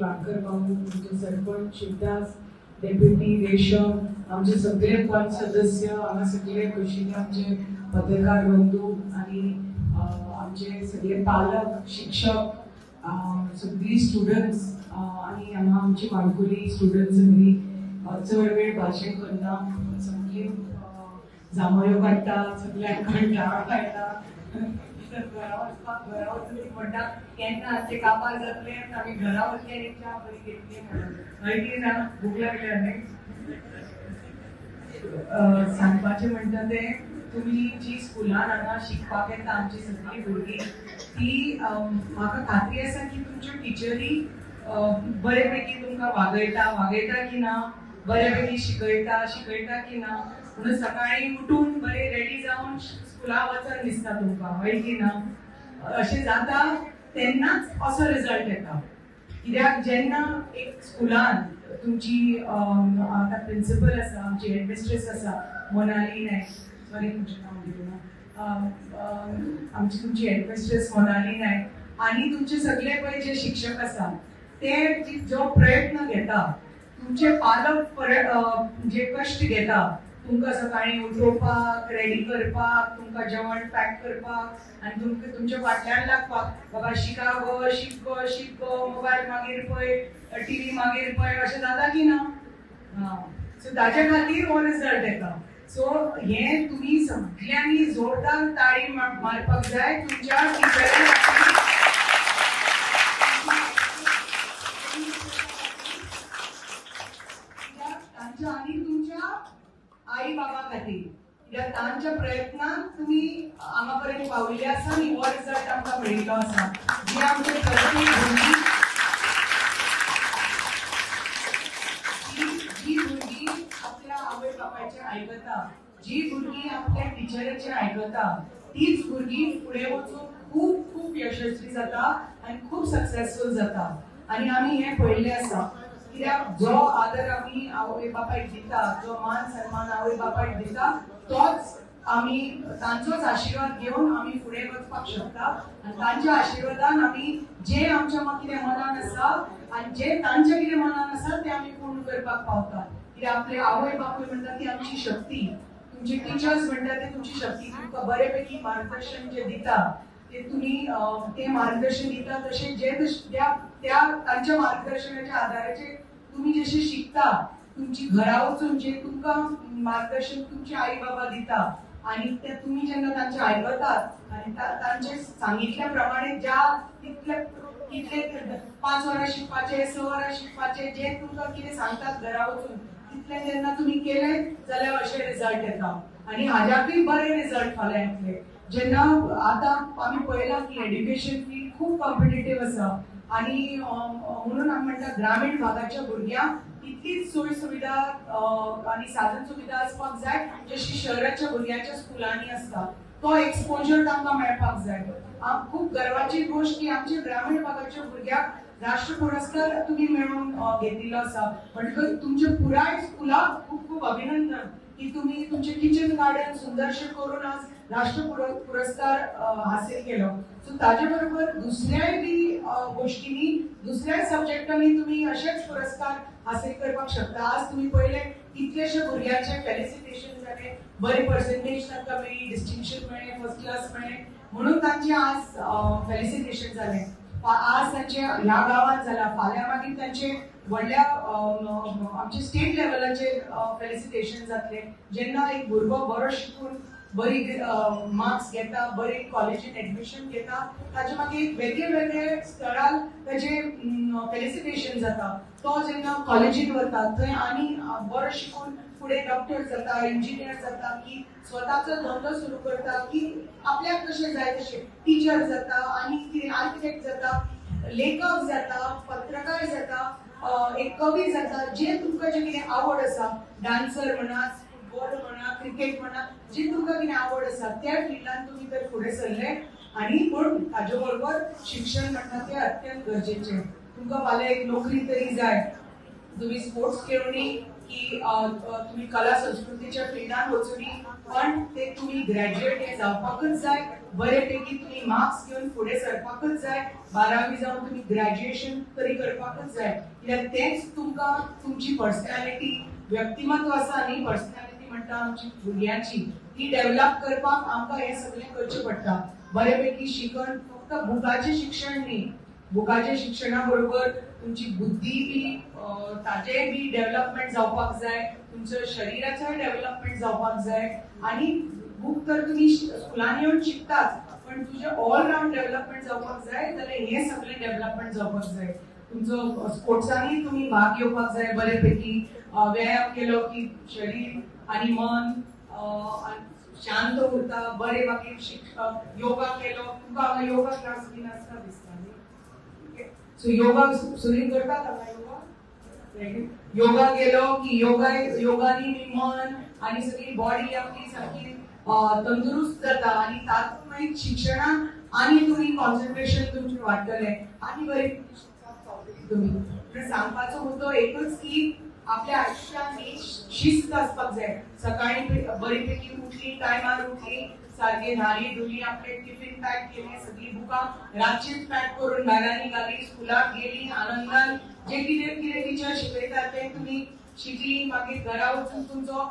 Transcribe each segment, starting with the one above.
वाडकर बाबू, आमचे सरपंच शिवदास, डेप्युटी रेशम, आमचे सगळे पंच सदस्य, हांगा सगळे बशिल्ले आमचे पत्रकार बंधू आनी आमचे सगळे पालक, शिक्षक, सगळी स्टुडंट्स आनी हांगा आमची माणकुली स्टुडंट्स सगळी चड वेळ भाशण करना, सगळी जांभळ्यो काडटा, सगळ्यांक कंटाळो काडटा, घरा वचपाक, घरा वचून ती म्हणटा केन्ना अशें काबार जातलें आमी घरा वतले आनी च्या बरी घेतली म्हणून. हय की ना? भूक लागल्या न्ही? सांगपाचें म्हणटा तें तुमी जी स्कुलान हांगा शिकपाक येता आमची सगळीं भुरगीं ती म्हाका खात्री आसा की तुमच्यो टिचरी बरे पैकी तुमकां वागयता, वागयता की ना, बरे पैकी शिकयता, शिकयता की ना. म्हणून सकाळी उठून बरे रेडी जावन स्कुला वचन दिसता तुमकां, हय की ना? अशें जाता तेन्नाच असो रिजल्ट येता. कित्याक जेन्ना एक स्कुलान तुमची आतां प्रिंसिपल आसा, आमची हेडमिस्ट्रेस आसा मोनाली नायक, सॉरी तुमचें नांव घेवना, आमची तुमची हेडमिस्ट्रेस मोनाली नायक आनी तुमचे सगळे पळय जे शिक्षक आसा ते जो प्रयत्न घेता, तुमचे पालक जे कश्ट घेता तुमकां सकाळीं उठोवपाक, रेडी करपाक, तुमकां जेवण पॅक करपाक आनी तुमकां तुमच्या फाटल्यान लागपाक, बाबा शिका गो, शीक गो, शीक गो, मोबायल मागीर पळय, टीव्ही मागीर पळय, अशें जाता की ना? सो ताच्या खातीर हो रिजल्ट येता. सो हें तुमी सगळ्यांनी जोरदार ताळी मारपाक जाय तुमच्या टिचरां खातीर. तांच्या आनी तुमच्या आई बाबा खातीर, कित्याक तांच्या प्रयत्नान तुमी हांगा पर्यंत पाविल्ले आसा आनी हो रिजल्ट आमकां मेळिल्लो आसा. जी आमचे प्रत्येक भुरगीं, जी भुरगीं आपल्या आवय बापायचें आयकता, जी भुरगीं आपल्या टिचराचें आयकता, तीच भुरगीं फुडें वचून खूब खूब यशस्वी जाता आनी खूब सक्सेसफूल जाता. आनी आमी हें पळयल्लें आसा. कित्याक जो आदर आमी आवय बापायक दिता, जो मान सन्मान आवय बापायक दिता, तोच आमी तांचोच आशिर्वाद घेवन आमी फुडें वचपाक शकता. आनी तांच्या आशिर्वादान आमी जे आमच्या कितें मनान आसा आनी जे तांच्या कितें मनान आसा तें आमी पूर्ण करपाक पावता. कित्याक आपले आवय बापूय म्हणटा ती आमची शक्ती, तुमचे टिचर्स म्हणटा ती तुमची शक्ती, तुमकां बरे पैकी मार्गदर्शन जे दिता ते तुमी ते मार्गदर्शन दिता तशें जे त्या तांच्या मार्गदर्शनाच्या आधाराचेर तुमी जशें शिकता, तुमची घरा वचून जे तुमकां मार्गदर्शन तुमचे आई बाबा दिता आनी ते तुमी जेन्ना तांचे आयकतात आनी तांचे सांगितल्या प्रमाणे ज्या तितले कितले 5 वरां शिकपाचें, 6 वरां शिकपाचें, जे तुमकां कितें सांगतात घरा वचून तितलें जेन्ना तुमी केलें जाल्यार अशें रिजल्ट येता. आनी हाज्याकूय बरे रिजल्ट फाल्यां येतले. जेन्ना आतां आमी पळयलां की एड्युकेशन फील्ड खूब कॉम्पिटेटीव आसा आनी म्हणून आमी म्हणटा ग्रामीण भागाच्या भुरग्यांक तितलीच सोय सुविधा आनी साधन सुविधा आसपाक जाय जशी शहराच्या भुरग्यांच्या स्कुलांनी आसता. तो एक्सपोजर तांकां मेळपाक जाय. खूब गर्वाची गोश्ट की आमच्या ग्रामीण भागाच्या भुरग्यांक राष्ट्र पुरस्कार तुमी मेळोवन घेतिल्लो आसा. म्हणटकच तुमच्या पुराय स्कुलाक खूब खूब अभिनंदन की तुमी तुमचें किचन गार्डन सुंदरशें करून आज राष्ट्र पुरस्कार हासील केलो. सो ताजे बरोबर दुसऱ्याय बी गोष्टींनी, दुसऱ्याय सब्जेक्टांनी तुमी अशेच पुरस्कार हासील करपाक शकता. आज तुमी पळयले कितलेशे भुरग्यांचे फेलिसिटेशन जालें, बरे पर्सेंटेज तांकां मेळ्ळी, डिस्टिंक्शन मेळ्ळें, फर्स्ट क्लास मेळ्ळें, म्हणून तांचें आज फेलिसिटेशन जालें. आज तांचे ह्या गांवांत जाला, फाल्यां मागीर तांचे व्हडल्या आमचे स्टेट लेवलाचेर फेलिसिटेशन जातलें. जेन्ना एक भुरगो बरो शिकून बरी मार्क्स घेता, बरी कॉलेजीन एडमिशन घेता, ताजे मागीर वेगळे वेगळे स्थळार ताजे फेलिसिटेशन जाता. तो जेन्ना कॉलेजीन वता थंय आनी बरो शिकून फुडें डॉक्टर जाता, इंजिनियर जाता, की स्वताचो धंदो सुरू करता, की आपल्याक कशें जाय तशें टिचर जाता आनी कितें आर्किटेक्ट जाता, लेखक जाता, पत्रकार जाता, एक कवी जाता. जे तुमकां जे कितें आवड आसा, डान्सर म्हणा, फुटबॉल म्हणा, क्रिकेट म्हणा, जी तुमकां कितें आवड आसा त्या फिल्डान तुमी तर फुडें सरले. आनी पूण ताजे बरोबर शिक्षण म्हणटा तें अत्यंत गरजेचें. तुमकां फाल्यां एक नोकरी तरी जाय, तुमी स्पोर्ट्स खेळुनी की तुमी कला संस्कृतीच्या फिल्डान वचुनी, पण ते तुमी ग्रॅज्युएट हे जावपाकच जाय. बरेपैकी तुमी मार्क्स घेवन फुडें सरपाकच जाय. 12वी जावन तुमी ग्रॅज्युएशन तरी करपाकच जाय, कित्याक तेंच तुमकां तुमची पर्सनॅलिटी, व्यक्तिमत्व आसा न्ही, पर्सनॅलिटी म्हणटा आमची भुरग्यांची, ती डेव्हलप करपाक आमकां हें सगळें करचें पडटा. बरेपैकी शिकण फक्त बुकाचें शिक्षण न्ही, बुकाच्या शिक्षणा बरोबर तुमची बुद्धी बी ताजें बी डेव्हलपमेंट जावपाक जाय, तुमच्या शरिराचोय डेव्हलपमेंट जावपाक जाय. आनी बूक तर तुमी स्कुलान येवन शिकताच, पण तुजें ऑल रावंड डेव्हलपमेंट जावपाक जाय जाल्यार हें सगळें डेव्हलपमेंट जावपाक जाय. तुमचो स्पोर्ट्सांनी तुमी भाग घेवपाक जाय बरेपैकी. व्यायाम केलो की शरीर आनी मन शांत उरता बरे. मागीर योगा केलो, तुमकां हांगा योगा क्लास बीन आसता दिसता न्ही, सो योगा सुरू करतात हांगा. योगा योगा केलो की योगा योगानी मन आनी सगळी बॉडी आपली सारकी तंदुरुस्त जाता आनी तातूंत मागीर शिक्षणाक आनी तुमी कॉन्सन्ट्रेशन तुमचें वाडटलें आनी बरें तुमी. म्हणून सांगपाचो मुद्दो एकच की आपल्या आयुष्यात शिस्त आसपाक जाय. सकाळी बरीपैकी उठली, टायमार उठली, सारकी न्हाली धुली, आपले टिफिन पॅक केले, सगळी बुकां रातचीच पॅक करून बॅगांनी घाली, स्कुलाक गेली आनंदान, जे कितें कितें टिचर शिकयतात तें तुमी शिकली. मागीर घरा वचून तुमचो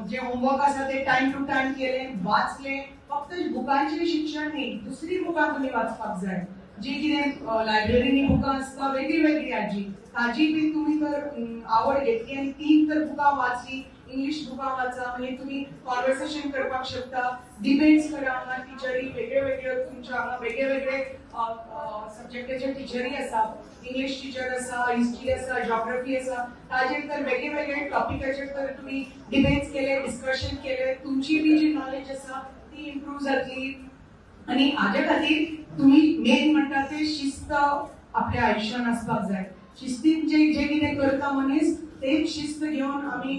जे होमवर्क आसा ते टायम टू टायम केले, वाचले. फक्त बुकांचें शिक्षण न्ही, दुसरी बुकां तुमी वाचपाक जाय. जी कितें लायब्ररीनी बुकां आसता वेगळी वेगळी हाजी, ताजी बी तुमी तर आवड घेतली आनी ती तर बुकां वाचली, इंग्लीश बुकां वाचा, मागीर तुमी कॉन्वर्सेशन करपाक शकता, डिबेट्स करा. हांगा टिचरी वेगळे वेगळे तुमच्या हांगा वेगळे वेगळे सब्जेक्टाचे टिचरी आसा, इंग्लीश टिचर आसा, हिस्ट्री आसा, जॉग्रफी आसा, ताजेर तर वेगळे वेगळे टॉपिकाचेर तर तुमी डिबेट्स केले, डिस्कशन केले, तुमची बी जी नॉलेज आसा ती इम्प्रूव जातली. आनी हाजे खातीर तुमी मेन म्हणटा ते शिस्त आपल्या आयुष्यान आसपाक जाय. शिस्तीन जे जे कितें करता मनीस तेच शिस्त घेवन आमी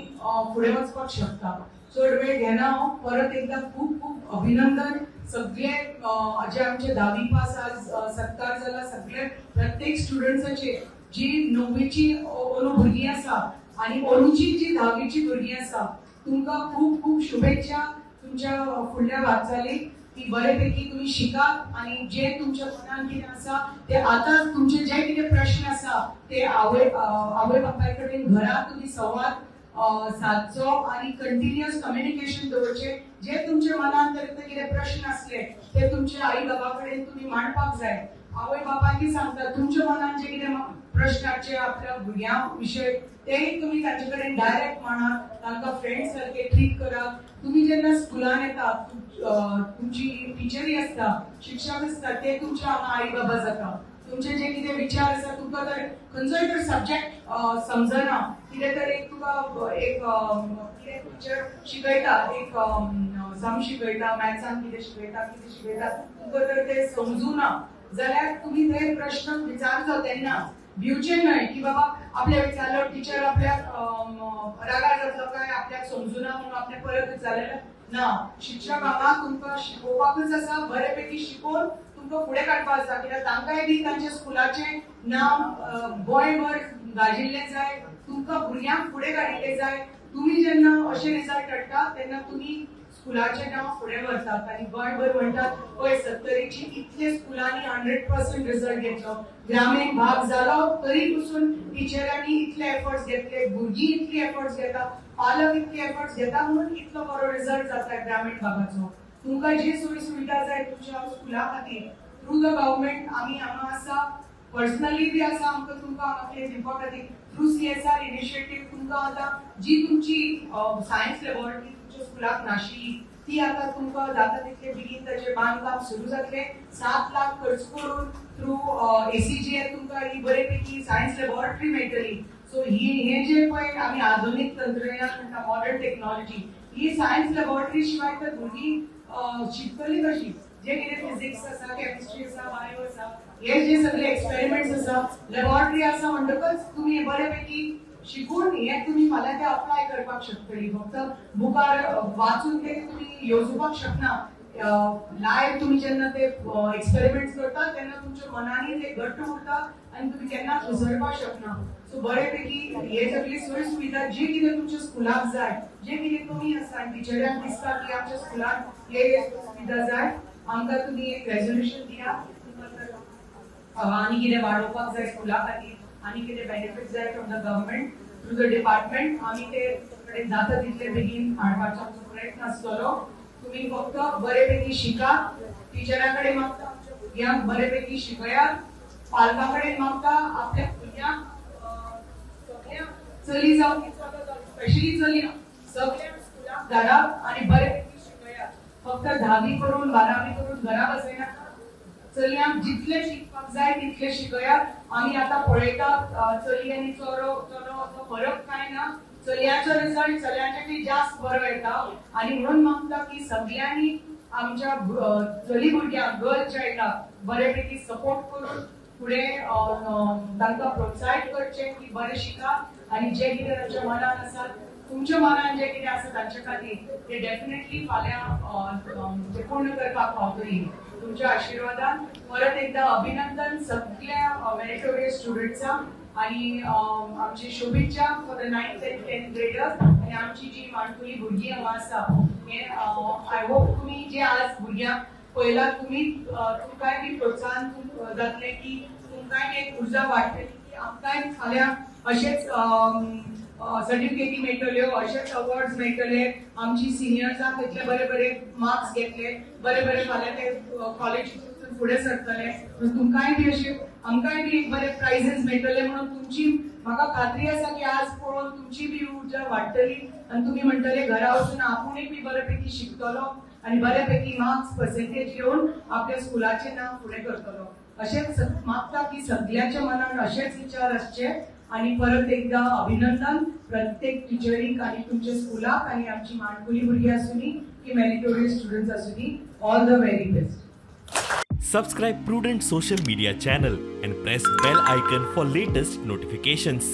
फुडें वचपाक शकता. चड वेळ घेना हांव. परत एकदा खूब खूब अभिनंदन सगळे जे आमचे 10वी पास आज सत्कार जाला सगळे प्रत्येक स्टुडंट्साचे, जी 9वीची अंदू भुरगीं आसा आनी अंदूची जी 10वीची भुरगीं आसा, तुमकां खूब खूब शुभेच्छा तुमच्या फुडल्या वाटचालीक की बरेपैकी तुमी शिकात आनी जे तुमच्या मनान कितें आसा ते आतां तुमचे जे कितें प्रश्न आसा ते आवय आवय बापाय कडेन घरात तुमी संवाद सादचो आनी कंटिन्युअस कम्युनिकेशन दवरचें. जे तुमच्या मनान तर कितें प्रश्न आसले ते तुमच्या आई बाबा कडेन तुमी मांडपाक जाय. आवय बापायकी सांगता तुमच्या मनान जे कितें प्रश्न आसचे आपल्या भुरग्यां विशय तेय तुमी तांचे कडेन डायरेक्ट मांडात, तांकां फ्रेंड्स सारके ट्रीट करात. तुमी जेन्ना स्कुलान येता तुमची टिचरी आसता, शिक्षक आसता, ते तुमच्या हांगा आई बाबा जाता. तुमचे जे कितें विचार आसा, तुमकां तर खंयचोय तर सब्जेक्ट समजना, कितें तर एक तुका एक कितें टिचर शिकयता, एक सम शिकयता, मॅथ्सान कितें शिकयता, कितें शिकयता, तुमकां तर ते समजुना जाल्यार तुमी ते प्रश्न विचारचो तेन्ना, भिवचें न्हय की बाबा आपल्या विचारलो टिचर आपल्याक रागार जातलो काय, आपल्याक समजुना म्हणून आपणें परत विचारलें ना. शिक्षक हांगा तुमकां शिकोवपाकच आसा, बरेपैकी शिकोवन तुमकां फुडें काडपाक आसा. कित्याक तांकांय बी तांच्या स्कुलाचें नांव गोंयभर गाजिल्लें जाय, तुमकां भुरग्यांक फुडें काडिल्लें जाय. तुमी जेन्ना अशे रिजल्ट हाडटा तेन्ना तुमी स्कुलाचें नांव फुडें व्हरतात आनी गोंयभर म्हणटात पळय सत्तरीची इतले स्कुलांनी 100% रिजल्ट घेतलो. ग्रामीण भाग जालो तरी पसून टिचरांनी इतले एफर्ट्स घेतले, भुरगीं इतली एफर्ट्स घेता, पालक इतले एफर्ट्स घेता म्हणून इतलो बरो रिजल्ट जाता ग्रामीण भागाचो. तुमकां जी सोयी सुविधा जाय तुमच्या स्कुला खातीर थ्रू the government आमी हांगा आसा, पर्सनली बी आसा आमकां तुमकां हांगा कितें दिवपा खातीर थ्रू CSR initiative तुमकां आतां जी तुमची सायन्स लॅबोरेटरी तुमच्या स्कुलाक नाशिल्ली ती आतां तुमकां जाता तितले बेगीन ताचें बांदकाम सुरू जातलें. 7 लाख खर्च करून थ्रू ACGL तुमकां ही बरेपैकी सायन्स लॅबोरेटरी मेळटली. सो ही हे जे पळय आमी आधुनीक तंत्रज्ञान म्हणटा, मॉडर्न टेक्नॉलॉजी, ही सायन्स लॅबोरेटरी शिवाय तर भुरगीं शिकतली कशी? जे कितें फिजिक्स आसा, केमिस्ट्री आसा, बायो आसा, हे जे सगळे एक्सपेरिमेंट्स आसा, लॅबोरेटरी आसा म्हणटकच तुमी बरेपैकी शिकून हे तुमी फाल्यां ते अप्लाय करपाक शकतली. फक्त बुकार वाचून ते तुमी येवजुपाक शकना. लायव्ह तुमी जेन्ना ते एक्सपेरिमेंट्स करता तेन्ना तुमच्या मनांनी ते घट्ट उरता आनी तुमी केन्नाच विसरपाक शकना. सो बरेपैकी हे सगळी सोय सुविधा जी कितें तुमच्या स्कुलाक जाय, जे कितें कमी आसा आनी टिचरांक दिसता की आमच्या स्कुलाक हे सुविधा जाय, आमकां तुमी एक रेजोल्युशन दिया, आनी कितें वाडोवपाक जाय स्कुला खातीर, आनी कितें बेनिफीट जाय from the government through the department, आमी ते कडेन जाता तितले बेगीन हाडपाचो आमचो प्रयत्न आसतलो. तुमी फक्त बरे पैकी शिकात, टिचरा कडेन मागता आमच्या भुरग्यांक बरे पैकी शिकयात, पालकां कडेन मागता आपल्या भुरग्यांक सगळ्यांक, चली जावं की चलो जावं, स्पेशली चलयांक सगळ्यांक स्कुलाक धाडात आनी बरे पैकी शिकयात. फक्त 10वी करून 12वी करून घरा बसयनाका, चलयांक जितले शिकपाक जाय तितले शिकयात. आमी आतां पळयतात चली आनी चलो चलो असो फरक कांय ना, चलयांचो रिजल्ट चल्यांच्या जास्त बरो येता. आनी म्हणून मागता की सगळ्यांनी आमच्या चली भुरग्यांक, गर्ल चायल्डाक बरेपैकी सपोर्ट करून फुडें तांकां प्रोत्साहीत करचें की बरें शिकात आनी जें कितें तांच्या मनान आसा, तुमच्या मनान जें कितें आसा तांच्या खातीर ते डेफिनेटली फाल्यां पूर्ण करपाक पावतली तुमच्या आशिर्वादान. परत एकदा अभिनंदन सगळ्या मेरिटोरियस स्टुडंट्सांक आनी आमची शुभेच्छा for the 9th and 10th graders. आनी आमची जी माणकुली भुरगीं हांगा आसा, हे I hope तुमी जे आज भुरग्यांक पळयला, तुमी तुमकांय बी प्रोत्साहन जातलें की तुमकांय बी एक उर्जा वाडटली की आमकांय फाल्यां अशेच सर्टिफिकेटी मेळटल्यो, अशेच अवॉर्ड्स मेळटले, आमची सिनियर्सांक इतले बरे बरे मार्क्स घेतले, बरे बरे फाल्यां ते कॉलेज फुडें सरतले, तुमकांय बी अशे आमकांय बी एक बरे प्रायझीस मेळटले म्हणून तुमची म्हाका खात्री आसा की आज पळोवन तुमची बी उर्जा वाडटली आनी तुमी म्हणटले घरा वचून आपुणूय बी बऱ्यापैकी शिकतलो आनी बऱ्यापैकी मार्क्स पर्सेंटेज घेवन आपल्या स्कुलाचें नांव फुडें करतलो. अशेंच मागता की सगळ्यांच्या मनान अशेच विचार आसचे. आनी परत एकदा अभिनंदन प्रत्येक टिचरीक आनी तुमच्या स्कुलाक आनी आमची माणकुली भुरगीं आसूनी की मेरिटोरियस स्टुडंट्स आसूनी, all the very best. Subscribe Prudent Social Media channel and press bell icon for latest notifications.